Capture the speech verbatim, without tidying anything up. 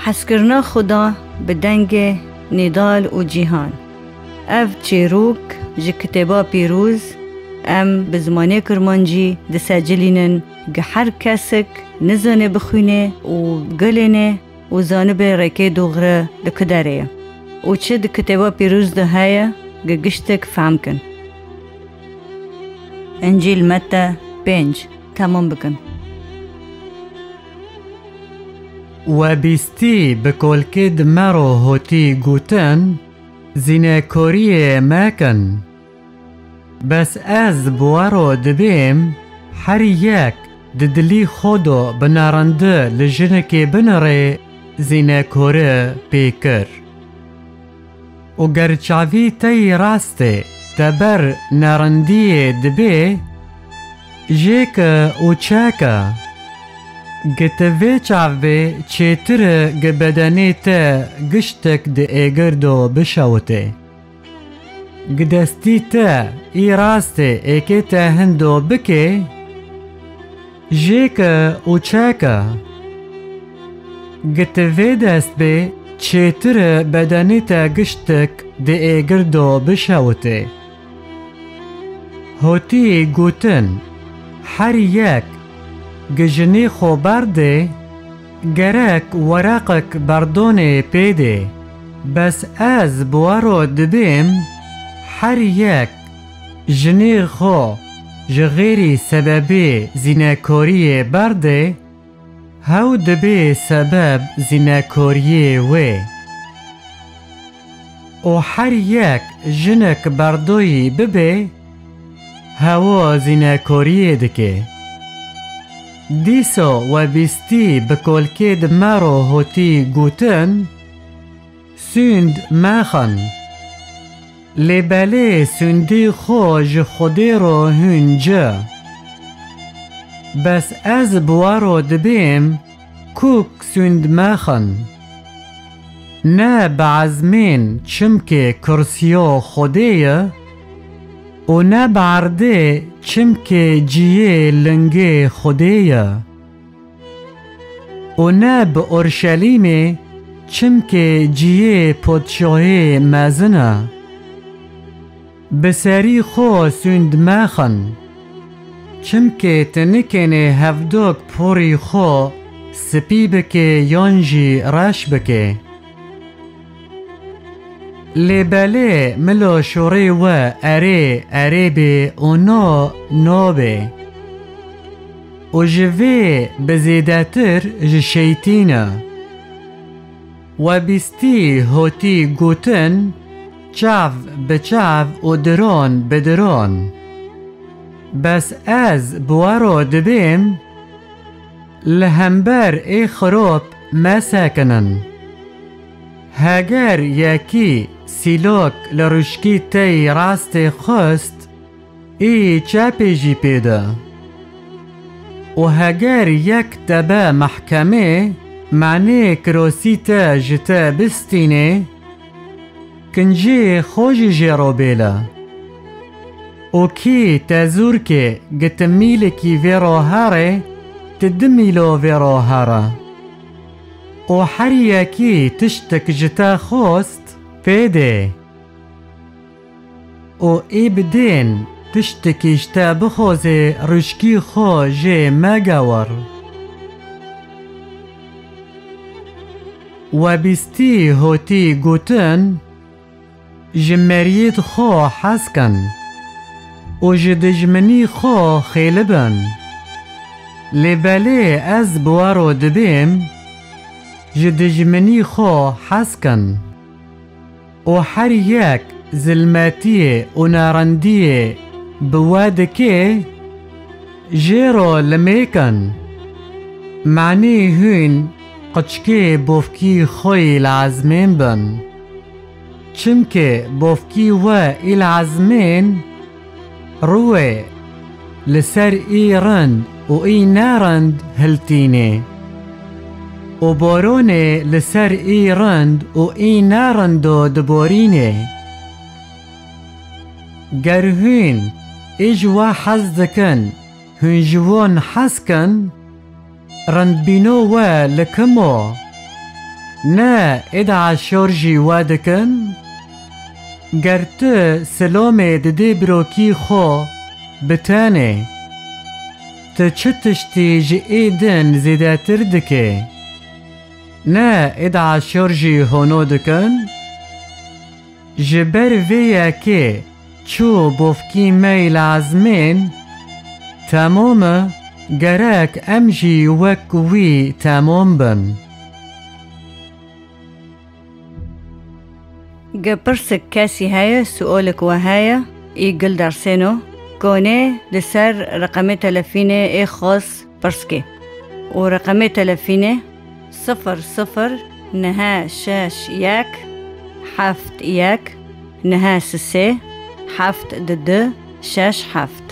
Hezkirina Xuda bi dengê Nîdal û Cîhan. Ev çîrok ji Kitêba Pîroz em bi zimanê Kirmancî disecilînin, gi her kesik nizane bixwîne û gelêne û zanibe rêkê dûgre li ku derê ye û çi di Kitêba Pîroz de heye, gi giştek fehm kin. Încîl Mete pênc. Temam bikin. We bîstî bi kolkê di me ro hotî gotin, zînekoriyê mekin. Bes ez bi we ro dibêm, her yek di dilî xwe do bi nerindi li jinekê binirê, zînekori pê kir. Û ger çavî te yî rastê teber nerindiyê dibê, jêke û çeke. Gi ti vê çavbê çêtir e gi bedenê te giştek di êgir do bişewitê. Gi destî te î rastê êkê te hindo bikê, jêke û çeke. Gi ti vê dest bê, çêtir e bedenê te giştek di êgir do bişewitê. Hotî gotin, her yek gi jinê xwe berdê, gerek wereqek berdonê pê dê. Bes ez bi we ro dibêm, her yek jinê xwe ji xêrî sebebê zînekoriyê berdê, hew dibê sebeb zînekoriyê wê. Û her yek jinek berdoyî bibê, hewo zînekoriyê dike. Dîso we bîstî bi kolkê di me ro hotî gotin, sûnd mexin. Lê belê sûndê xwe ji Xwedê ro hûn ci. Bes ez bi we ro dibêm, kûk sûnd mexin. Ne bi ezmên çimkê kursiyo Xwedê ye û ne bi erdê çimkê ciyê lingê Xwedê ye. Û ne bi Orşelîmê, çimkê ciyê podşohê mezin e. Bi serî xwe sûnd mexin, çimkê ti nikênê hevdok porî xwe spî bikê yan jî reş bikê. Lê belê milo şorê we erê erê bê û no no bê. Û ji vê bi zêdetir ji şeytîn e. We bîstî hotî gotin, çav bi çav û diron bi diron. Bes ez bi we ro dibêm, li hember ê xirop mesekinin. Heger yekî sîlok li rûşkî te yî rastê xist, ê çepê jî pê de. Û heger yek te be mehkemê, menê kirosî te ji te bistînê, kincê xwe jî jê ro bêle. Û kî te zûr ke gi ti mîlekî vê ro here, ti di mîlo vê ro here. Û her yekî tiştek ji te xwest, pê dê. Û ê bi dên tiştekî ji te bixwazê rûşkî xwe jê megewir. We bîstî hotî gotin, ji meriyêd xwe hez kin û ji dijminî xwe xêli bin. Lê belê ez bi we ro dibêm, ji dijminî xwe hez kin. Û her yek zilmetiyê û nerindiyê bi we dike, jê ro limêkin. Menê hûn qiçkê bofkî xwe yî lazmên bin. Çimkê bofkî we î lazmên, rûyê li ser î rind û î nerind hiltînê û boronê li ser î rind û î nerindo diborînê. Ger hûn ê ji we hez dikin, hûn ji wan hez kin, rindbîno we li kim o? Ne, êd aşor jî we dikin? Ger tu silomê didê birokî xwe bi tenê, tu çi tiştî ji ê din zêdetir dikê? Ne, êd aşor jî hono dikin? Ji ber vê yekê çû bofkî mey lazimên, temom e, gerek em jî wek wî temom bin. Ge pirsik kesî heye, suolik we heye, î gil dersêno, konê li ser reqemê telefînê ê xwest pirs kê. Û reqemê telefînê sifir sifir neh şeş yek heft yek neh sisê heft du du şeş heft.